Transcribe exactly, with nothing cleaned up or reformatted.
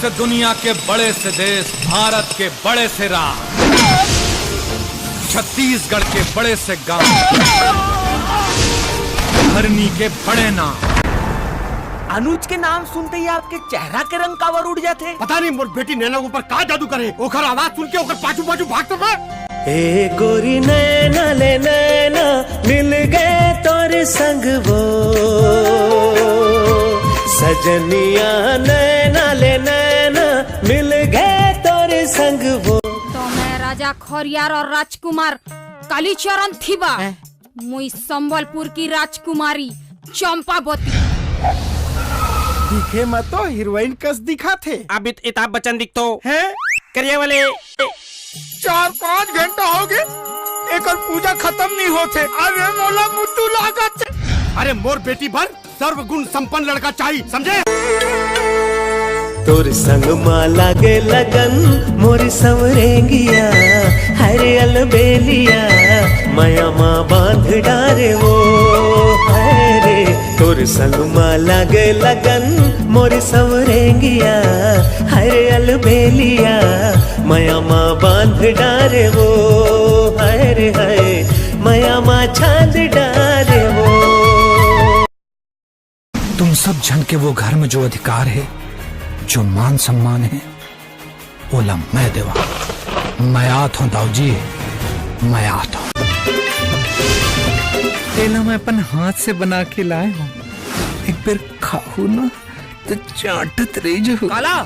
से दुनिया के बड़े से देश, भारत के बड़े से राज, छत्तीसगढ़ के बड़े से गांव, धरनी के बड़े नाम। अनुज के नाम सुनते ही आपके चेहरा के रंग काबर उड़ जाथे? पता नहीं मोर बेटी नैना ऊपर का जादू करे, ओकर आवाज सुन के ओकर पाछू पाछू भाग तो मैं। ए गोरी नैना ले नैना, मिल गए तोर संग वो सजनिया। नैना ले नैना, मिल गए तोर संग वो। तो मैं राजा खौरियार और राजकुमार कालीचरण थिबा। मुई संबलपुर की राजकुमारी चंपावती। दिखे म तो हीरोइन कस दिखाथे। अमिताभ बच्चन दिखथो। हैं? करिया वाले। चार पाँच घंटा हो गए, एकर पूजा खत्म नहीं होथे। अरे मोला मुत्तू लागत हे। अरे मोर बेटी बर सर्वगुण संपन्न लड़का चाहिए, समझे? तोर संग मा लागे लगन मोर संवरेंगिया, हरे अलबेलिया मया मा बांध डारे वो। हरे तोर संग मा लागे लगन मोर संवरेंगिया, हरे अलबेलिया मया मा बांध डारे वो। हरे हरे मया मा छांद डारे वो। तुम सब झन के वो घर में जो अधिकार है, जो मान सम्मान है, ओला मैं देवा। मैं आत हूँ दाऊजी, मैं आत हूँ। एला मैं अपन हाथ से बना के लाए हूँ, एक बेर खाहू ना तो चाटत रह जाहू। काला,